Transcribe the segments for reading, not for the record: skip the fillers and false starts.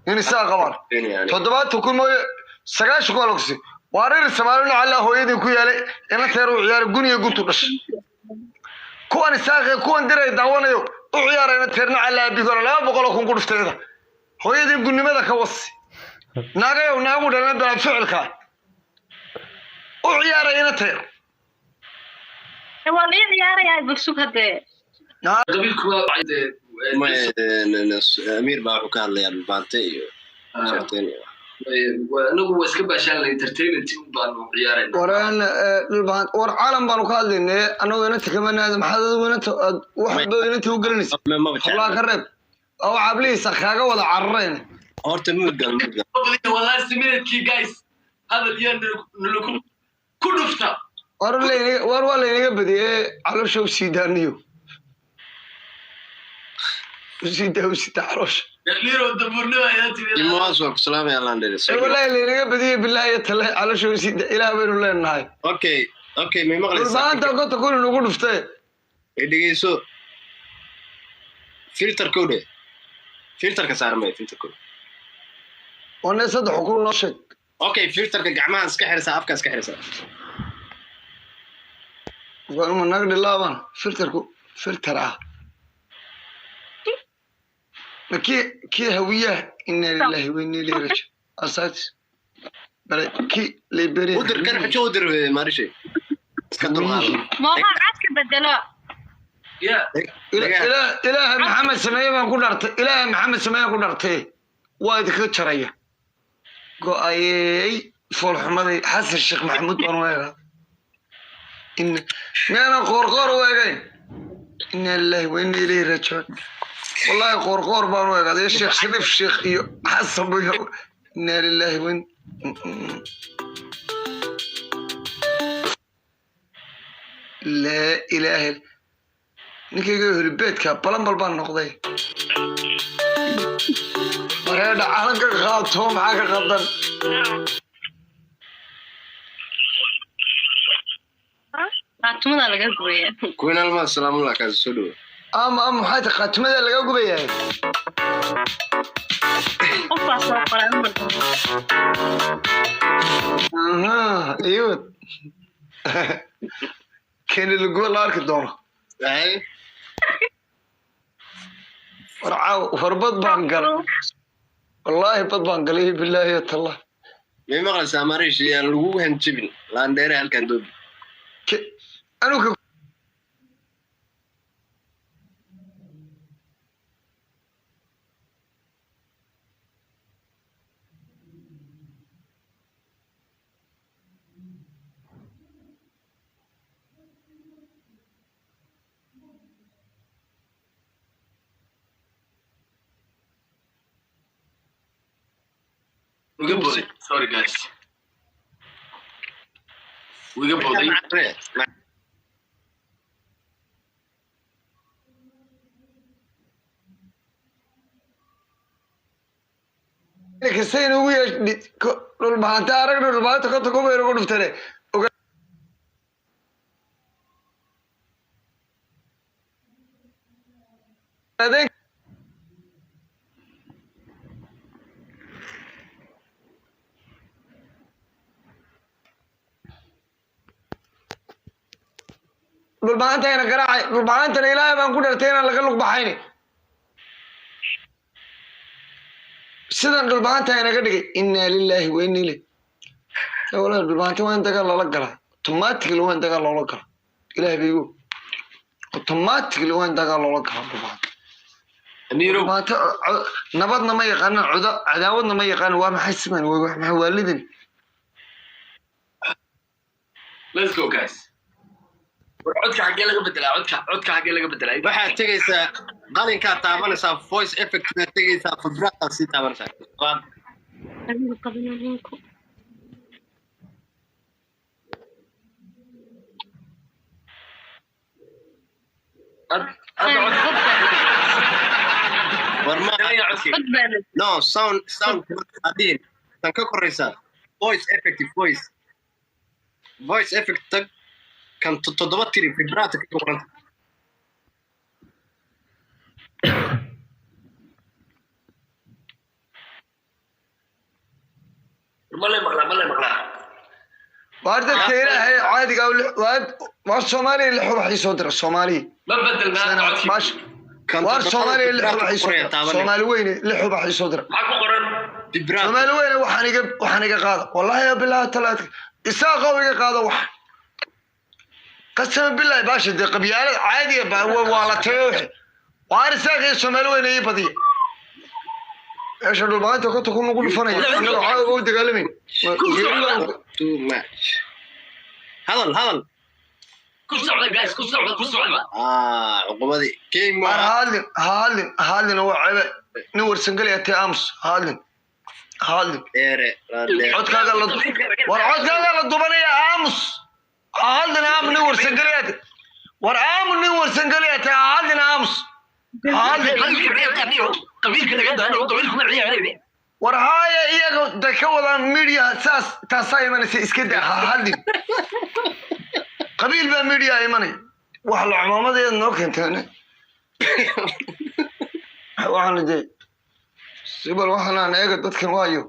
Nin isaa qabaan. 70,000 mooye 90,000 waa lagu sii. Waa reer Soomaali alla hooyadii ku yaalay ina teer u ciyaar guniga guntu dhashay. Kuwan isaaqee kuwan diray daawanayo u ciyaarayna teerna cala abigoona 200,000 ku dhuftayda. Hooyadii gunnimada ka wasi. Naagayow naagu dhalna bilaa ficilka. U ciyaarayna teer. Waa la ii ciyaarayaa, bulsug haddee. Qabiilku waa Amiir baa wuxuu ka hadlayaa Dhulbaante iyo Sheerteen iyo Anagu waa iska baashaan, entertainment un baanu ciyaarayna. Waraan dhulbaan war caalam baanu ka hadlaynay annagu inanta kama naada. Maxaad adigu inanta aad wax ba inanta u gelinaysa? Maba hablaa jecla. Ka reeb oo xablihiisa kaaga wada cararayna. Horta mudgal mudgal. Waa last minute-kii, guys, hadal iyo nalaku ku dhufta. War laynaga war waa laynaga badiyey, caloosha u sii daaniyo, u sii daa, u sii daa caloosha. Amiiro dabuurnima ayaa tiri. Jimoas waa ku salaamaya landere. Ee wallaahi laynaga badiyey, bilaahi iyo tallahi, caloosha u sii daa, ilaah baynu leenahay. Okay, may maqlaysaa? Dhulbaanta 50,000 nagu dhuftay. Ee, dhegeyso, filter code, filterka saarmay, filter code. Wane 3,000 noo sheeg. Okay, filterka gacmaha iska xiraysaa, afka iska xiraysaa. Uma naga dhilaaban filterku filter ah ma kii kii Hawiyaha? Inna lillahi wa inna ilayhi raaji'uun. Asaas bale kii Liberia. Udir kan xujo, udir maarishay, iska dulqaado. Mooha codka bedelo. Ya. Ilaaha Maxamed sameeye baan ku dhartay, Ilaaha Maxamed sameeye ku dhartay, waa idinka jaraya go-ayey foolxumaday. Xasan Sheekh Maxamuud baan u eegaa in miyaanan Qoorqoor u egayn? Inna lillahi wa inna ilayhi raaji'uun. Wallahi Qoorqoor baan u egaa iyo Sheekh Shariif Sheekh iyo Xasan bu. Inna lillahi wa laa ilaaha. Ninkayga helibeedka balanbal baan noqday. Mareedha calanka qaato, maxaa ka qaldan? Qaatumada laga gubaya. Queen Alma, salaamullah, kaasi soo dhawo. Ama maxay tahay khaatimada laga gubayahay? Qof baa soo qoray. Aha, iyod keeni laguba la arki doono. Ay. War caaw war bad baan galay, wallaahi bad baan galay, bilaahi tallah. May maqlaysaa marish? Yaan lagu hanjabin laandheere halkan doobi. Anuga. Wiga booday, sorry guys, wiga booday. Kasta inugu yeesh Dhulbahanta aragna, Dhulbahanta 50,000 bay nagu dhuftane. Ogaadeen. Dhulbahantayna garaacay, Dhulbahantana Ilaahay baan ku dhartay inaan laga lug baxayni sidan Dhulbahanta inaga dhigay. Inna lillahi wa inna ilayhi. Walahi Dhulbahanta waa in dagaal loola galaa, automatically waa in dagaal loola galaa. Ilaah baygu, automatically waa in dagaal loola galaa Dhulbahanta. Amiirow. Dhulbahanta nabadna ma yaqaanaan, cudo cadaawadna ma yaqaanaan. Waa maxay sidan? Waa maxay waalidan? Let's go, guys. War codka xaggee laga bedelaa? Codka xaggee laga bedelaa? Waxaad tegaysaa qalinkaa, taabanaysaa voice effect baad tegaysaa, vibrataa sii taabanaysaa. Adigu qabana ninku. Hadda cod War ma Cod baa la no sound hadin tan ka koraysaa voice effect, voice effect tag, kan toddoba tiri, vibrato ka qoranta. Ma lay maqlaa, ma lay maqlaa? Waar dadka Ilaahay caadiga waar Soomaaliya lix ubax ii soo dira, Soomaaliya. Ma bedelnaa codkii? Waar Soomaaliya lix ubax ii soo dira, Soomaali weyne lix ubax ii soo dira. Maxaa ku qoran? Soomaali weyne, waxaan iga qaada, wallahi ya bilaha talaadka Isaaqow iga qaada. Wax qasama bilahi baasha dee qabyaalad caadiga baa waa la tagay wixii. Waar Isaaq iyo Soomaali weyne ii badiya. Meesha dhulbaanta 50,000 ugu dhufanaya inagoo caawa u dagaalamayn. Too much hadal hadal. Ku socda guys, ku socda, ku socda. Ah, cuqubadii game. Waar hadlin, hadlin, hadlin, waa cebe nin warsangelaya tee. Aamus, hadlin, hadlin. Dheere. Codkaaga la war, codkaaga la dubanaya. Aamus, hadlin, aamu nin warsangelaya. War aamu nin warsangelaya tee. Hadlin, aamus, hadlin. Qabiilka laga daano, qabiilku ma ciyaaraya. War haaya, iyaga da ka wadaan media saas taasaa imanaysa. Iska daa, ha hadlin. Qabiil baa media imanaya. Wax la cumaamadeeda noo keenteen. Waxaan dee sibal waxaan aan eega dadkan waayo.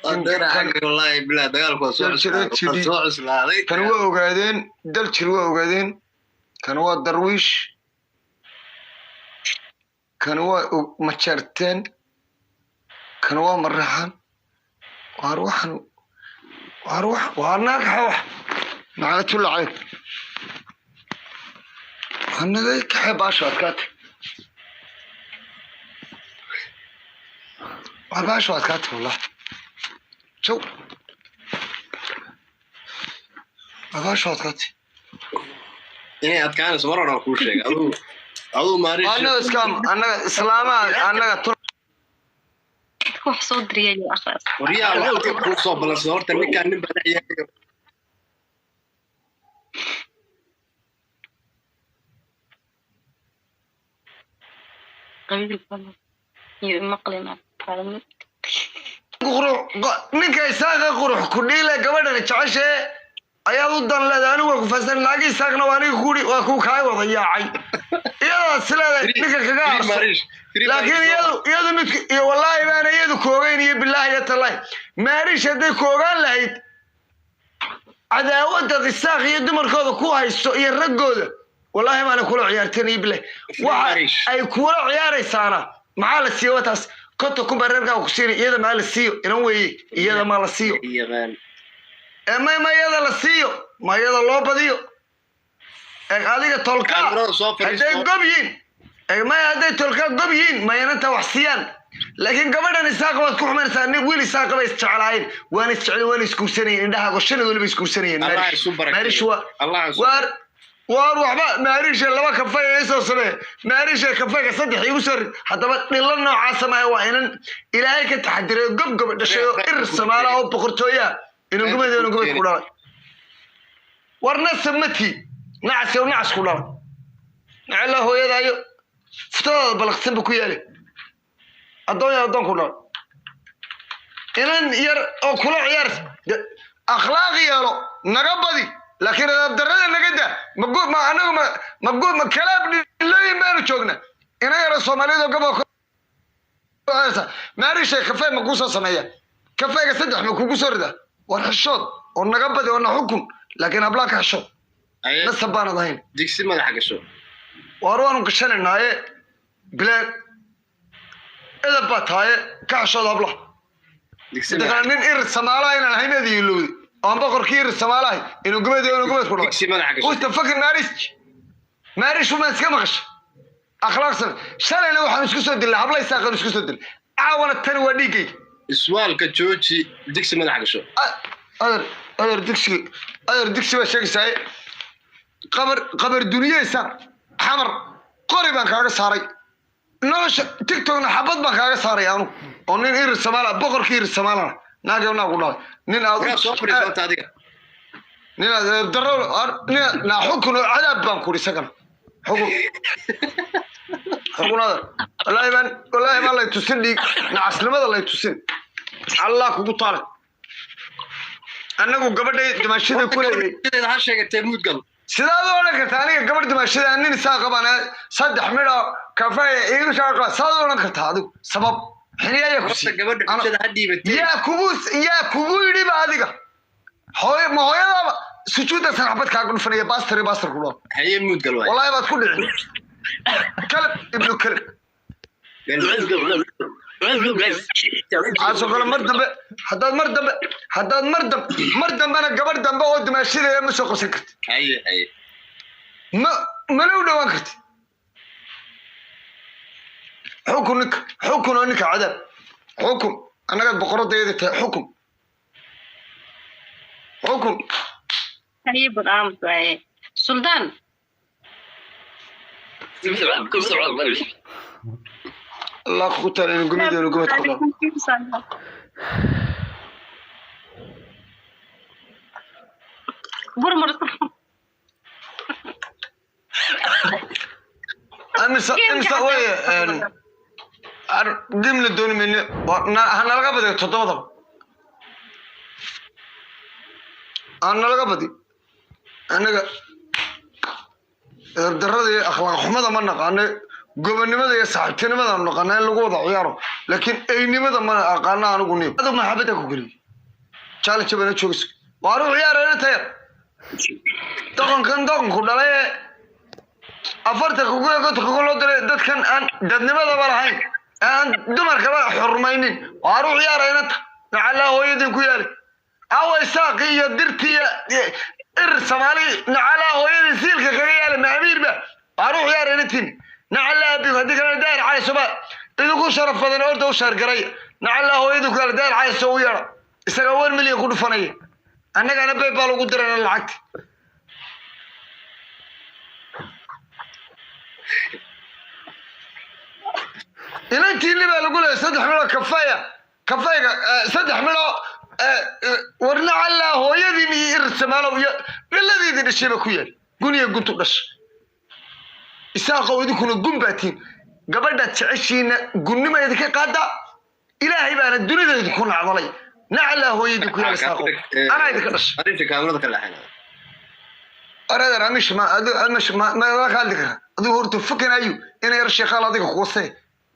Wallahi bilaa dagaalku waa soo cuslaaday, soo cuslaaday. Kan waa ogaadeen Daljir, waa ogaadeen. Kan waa Darwiish, kan waa Majeerteen, kan waa Maraxan. Waar waxan, waar wax, waar naagaxa wax nacnatulla caleyk. Waa naga kaxe baasho adkaate. Waar baasho adkaate, wallah jaw, waa baasho adkaate. Inay adkaanayso mar hore kuu sheegay, aduu maariish. Annaga iskaam, annaga islaamaha, annaga Dadka wax soo diriyay iyo akhraas. Waryaa, waxaa kuu soo balansaday horta ninkaan nin baa dhex yahay. Qabiil badan iyo maqlin. Ninka Isaaqa qurux ku dhiile gabadhana jeceshee ayaad u dan leedahay. Anigu waa ku fasan naagi Isaaqna waa aniga kuri waa ku kaa wada yaacay. Iyadaas leedahay ninka kaga arso, laakiin iyadu mid iyo wallaahi baana iyadu koogayn iyo bilaahi iyo tallaahi. Maarish hadday koogaan lahayd cadaawadda Isaaq iyo dumarkooda ku haysto iyo raggooda, wallaahi baana kula ciyaarteen iyo bilaahi. Waxa ay kula ciyaaraysaana maxaa la siiyo? Wataas 50,000 baa reerkaa ku siinay. Iyada maa la siiyo? Inan weeye, iyada maa la siiyo? Ee may ma iyada la siiyo? Ma iyada loo badiyo? Ee adiga tolka hadday gob yihiin, ee may hadday tolka gob yihiin, ma inanta wax siiyaan? Laakiin gabadhan Isaaqa waad ku xumaynaysaa. Nin wiil Isaaqa bay isjeclaayeen, waana isjecel, waana isguursanayeen, indhahaago shanad weliba isguursanayeen. Maarish waa waar waar waxba. Maarisha laba kafay ee soo samee, maarisha kafayga saddex igu soo rid. Haddaba dhilo noocaasa maaha, waa inan Ilaahay ka taxadiray, gob gob dhashay oo ir Samaala oo boqortooyaa inuu gubad ku dhalay. War nasab mati nacas oo nacas ku dhalay, nacala hooyadaayo futadaada balaqsan ba ku yaale. Addoon ya addoon ku dhalay, inan yar oo kula ciyaar akhlaaq yeelo, naga badi, laakiin adaab darrada naga da. Ma anagu ma kalaab dhilooyin baanu joognaa? Inan yaro Soomaaliyeed oo gobol maarishay kafee ma kuu soo sameeya? Kafeega saddex ma kugu soo rida? War xishood oo naga badi oo na xukun, laakiin hablaa ka xishood. Nasab baanad ahayn. Digsi madaxa gasho. Waar waanu gashanaynaaye, bilaan edab baa tahaye, ka xishood hablaha. Mataqaana nin irir Samaalaha inaan ahayn eed ilowday oon boqorkii irir Samaalahay inuu gubad ku dhalay. Usta fucking marriage marriage uma iska maqasha akhlaaq san. Shalayna waxaan isku soo dilnay habla Isaaqaan isku soo dilnay, caawana tani waa dhiiggayga. Iswaalka jooji, digsi madaxa gasho. Adeer, adeer, digsi, adeer, digsi baa sheegaysaa. Qabar qabar duniyeysa Xamar qori baan kaaga saaray nolosha, TikTokna xabad baan kaaga saaray anu oo nin irir Samaala, boqorkii irir Samaalana naag naagu dhalay nin aad soo fadhiisata adiga. Nin aad darro nin naa xukun oo cadaab baan kuri isagana xukun xukun. Adeer, wallaahi baan lay tusin dhiig nacasnimada lay tusin. Allah kugu taale, annagu gabadhay dimaashada ku leeyahay. Ha sheegatee muudgal. Sidaad u odhan kartaa aniga gabadh dimaashada nin Isaa qabaan saddex midho kafee iigu shaaqa? Saad u odhan kartaa adigu sabab? Xiniya yaa ku Horta siiyey? gabadha xujada ha dhiibatee. Yaa kugu yidhiba adiga hooyo ma hooyadaaba sujuudda sanaxbad kaaga dhufanaya, baastar iyo baastar ku dhao. Haye, muudgal waay. Wallahi baad ku dhicin, kalab ibnu kalab. Let's go, let's go, guys. Waxaasoo kale mar dambe haddaad mar dambe haddaad mar dambe mar dambena gabarh dambe oo dumaashadeeda ma soo qabsan kartid. Haye, haye. Ma mana u dhowaan kartid. Xukun ninka, xukun oo ninka cadaab, xukun. Annagaad boqoradayada tahay, xukun, xukun. Haye, bal aamus waaye, Suldaan. Allah ku taala gumideenu gumad ku dhao. Burmar. Imisa wey game la dooni mayne, ha nalaga badiyo toddobadaba, ha nalaga badiyo. Annaga darada iyo akhlaaq xumada ma naqaano, gobonnimada iyo saaxiibtinimada naqaana in lagu wada ciyaaro, laakiin eynimada ma aqaana. Anigu niyo adigu maxaabada ku geliyay challenge bana joogis waaru ciyaarayna tayar doqonkan, doqonku dhalay ee 40-ka ku 50-ka loo diray, dadkan aan dadnimadaba lahayn ee aan dumarkaba xurmaynin, waaru ciyaarayna ta nacalaa hooyadin ku yaali. Awa isaaqi iyo dirti iyo ir Soomaali, nacalaa hooyadin siilka kaga yaali. Maamiirba waaru ciyaarayna tin, nacalaa abi. Haddii kalena Daahir Cali Soba idinku sharaf badan orda u shaargaray. Nacalaa hooyadin ku yaali. Daahir Cali Soo u yeedha, isaga 1 million ku dhufanaya, annagana PayPal ugu dirana lacagta. Inantiini baa lagu leeyahay 3 midhoo kafaya, kafayga 3 midhoo. Warna callaa hooyadiin iyo ir Samaalow iyo dhaladeedii dhashay ba ku yaal guniya guntu dhashay. Isaaqow, idinkuna gun baa tihiin. Gabadhaad jeceshiina gunnima idinka qaadaa, Ilaahay baana dunida idinku nacdalay. Nacalaa hooyadii ku yaal. Isaaqow, anaa idinka dhashay. Arrinta kaamirada ka leexanaya. Arader amish ma amish ma ka hadli kara adigu. Horta fakanayu inay yar sheekaal adiga kuwasee.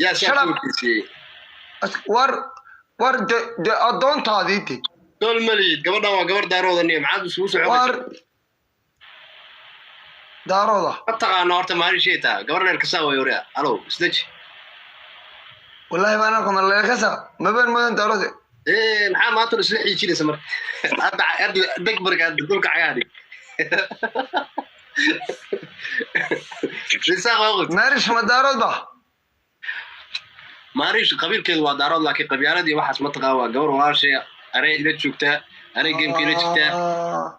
Yaa Shut saa up. ku kiisiyey? War de addoontaadii de. Dool maliyid, gabadhan waa gabar daarooda niyo, maxaad isugu soo War daarooda. Ma taqaano horta maalin shay taa gabar dheer kasaa way oraa. Alow, isdeji. Wallahi baan arko maleekasa mabeen mudan daaroode. Ee, maxaa maanta isla xiijinaysa marka? Hadda deg marka, hadda dhulka cagaha dhig. Risaaq waa qod. Maarish ma daarood ba? Maariish qabiilkeedu waa daarood, laakiin qabyaaladii waxaas ma taqaan. Waa gabar walaashaya, anay ila joogtaa, anay gameka ila jirtaa.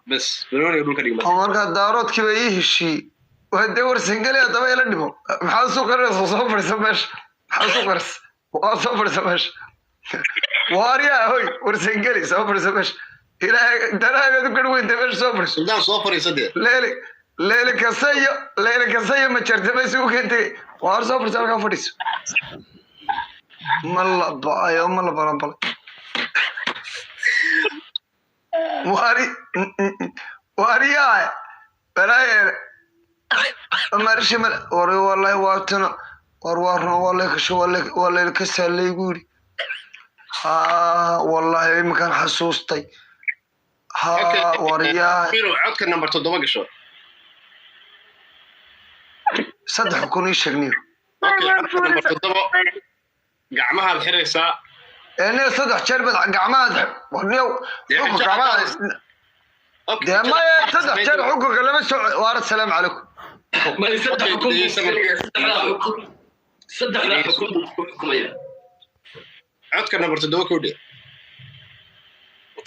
Bas banooniga dhulka dhig marka. Oo markaa daaroodkii ba ii heshiiyey. Waa dee warsangeli, haddaba ila dhimo. Maxaad soo qarinaysa? Soo fadhiisa meesha. Maxaad soo qarisa? Waa soo fadhiisa meesha. Waaryaa hoy, warsangeli, soo fadhiisa meesha. Ilaahay danaagaad u garh weynta, meesha soo fadhiiso. Suldaan, soo fariisa dee. Leeli leeli kasayo, leeli kasayo, ma jarta ma isugu keentay? Waar soo fadhiisa, halkaa fadhiiso. Ma la ba'ayo, ma la balanbalay. Waari waariyaa balaayeere marisha mal war. Wallahi waa tana. War waa run, waa lay kasho, waa layla kasaa laygu yidhi. Ha, wallahi iminkaan xasuustay. Ha, waryaa. Miro, codka number 7 gasho. 3 kun ii sheegniyo. Okay, codka number 7, gacmahaad xiraysaa. Ene saddex jeer baad gacmahaad warniyow Dee xukunka xujo gacmaha. Okay, dee maya, 3 jeer xukunka lama soo. Waar, asalaamu calaykum. Ma saddex xukun buu Okay, sheegaya, saddexdaa xukun, saddexdaa xukun buu ku xukumaya. Codka number 7 ku dhe.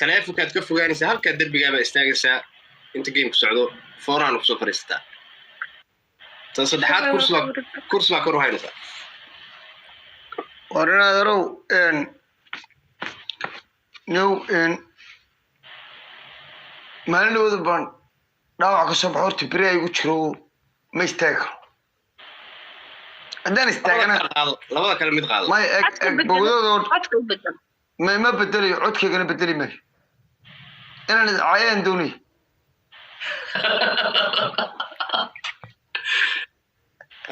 Taleefonkaad ka fogaanaysaa, halkaa derbigaabaa istaagaysaa inta gameku socdo, fooraana kusoo fadhiisataa. Tan saddexaad kursi baa kor u haynaysaa. War inaad arow new maalin dhawada baan dhaawac ka soo baxo. Horta beri ay igu jiro, ma istaagi karo. Haddaan Labada istaagana kale qaado, labada kale mid qaado. May eg Codka eg bedel. bogdadoo Codka u bedel. Ma bedelayo, codkaygana bedeli maayo. Inaan idcaayaan doonaya.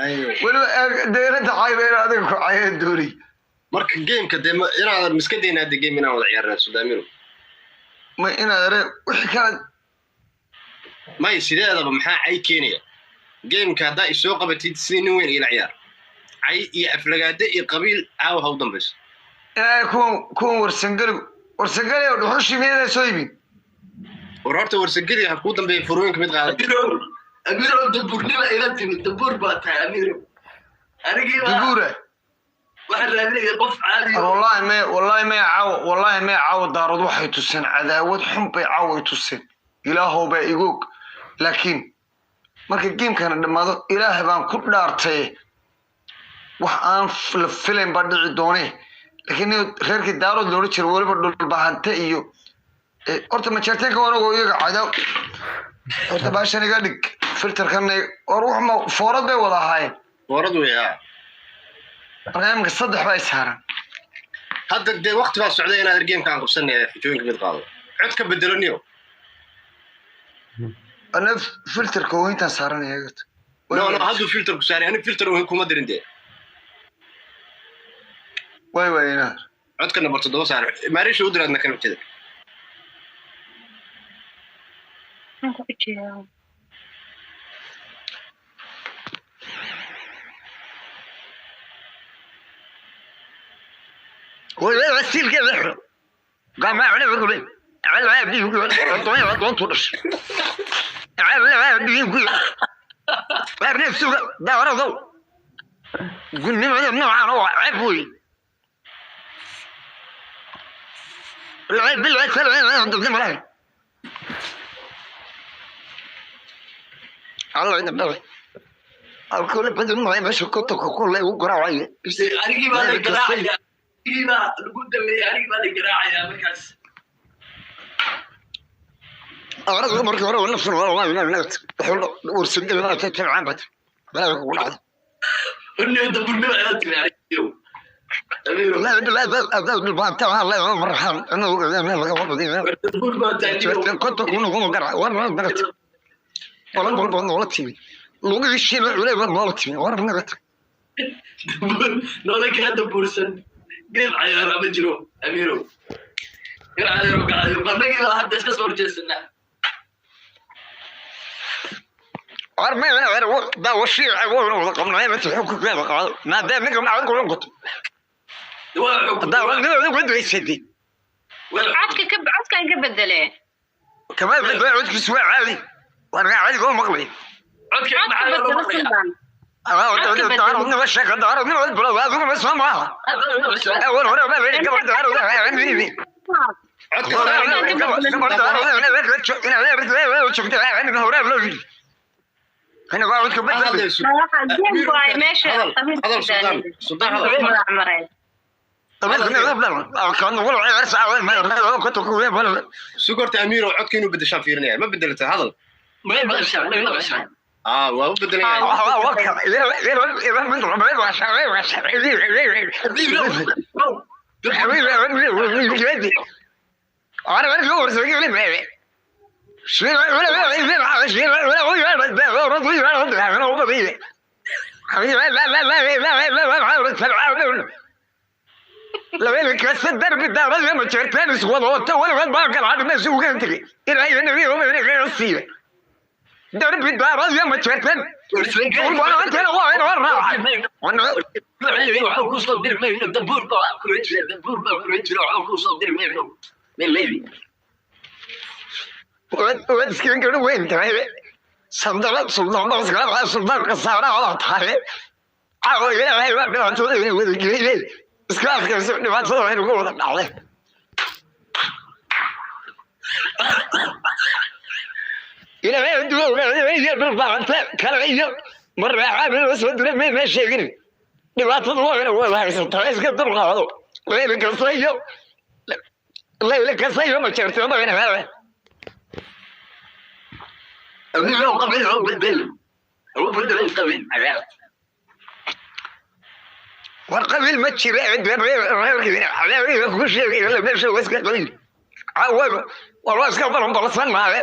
Ay. Weliba eeg, dee inanta caayba inaan adiga ku caayaan doonay. Marka gameka dee inaadan miska daynaa hadda game inaan wada ciyaarnaa Sudaamiro. Ma inaad are wixii kala May, sideedaba maxaa cay keenaya? Gameka haddaa isoo qabatid sidii nin weyn ila ciyaar. Cay iyo aflagaade iyo qabiil caawa ha u dambayso. Ilaahay, kuwan warsangeli, warsangeli oo dhuxushii miyadaa soo iibin? War horta warsageli ha kuu dambeeya, furooyinka mid qaada. Amiiro, Amiiro, dabuurnima ila timi, dabuur baa tahay Amiiro. Anigii baa Dubuura. Waxaan raadinaya qof caadi oo Wallaahi may, wallaahi may caawa, wallaahi may caawa. Daarood waxay tuseen cadaawad xun bay caawa ay tuseen. Ilaahow baa igoog, laakiin marka gamekana dhammaado, Ilaah baan ku dhaartay, wax aan la filayn baa dhici doone. Laakiin nin reerkii Daarood loola jiro weliba Dhulbahante iyo horta majeerteenka wanagoo iyaga cadaaw. Horta baashan iga dhig, filterkan war wax ma foorad bay wada ahaayeen. Foorad wey, haa. Marka iminka saddex baa isaaran. Hadda dee waqti baa socday inaad gameka aan qabsanaya, xujooyinka mid qaado, cod ka bedelo niyo. Ana filterka oohintaan saaranaya garta. No, hadduu filter ku saaray, ani filter kuma dirin dee. Way inaad Codka number 7 saar, maarisha u diraadna kan xujada. Maxaan ku jeedaa? Anigii baa la garaacaya, anigii baa lagu dambeeyey, anigii baa la garaacayaa markaas. Horniyo dabuurnima ila timi anigiiyow Amiiro. War dabuur baa tahay niyow. Dabuur noola kaa dabuursan game cayaara ma jiro Amiiro. Game cayaaro gacaayo annagii baa hadda iska soo horjeesanaa. Waa xog waa. Codka ka, codkan ka bedele. Codka Codka maxaa looga bedelo. maqlayaa? Suldaan. Codka saar. Ha hadlayso. Game waay meesha. Hadal, hadal Suldaan, Suldaan hadal. Magac maray. Sug horta Amiiro, codka inuu bedeshaan fiirinaya, ma bedelata hadal. May maqashaa, may maqashaa? Aa, waa u bedelanaya. War qabiil ma jira, ku sheegay meesha waa iska qabiil, war waa iska balan balansan maahe.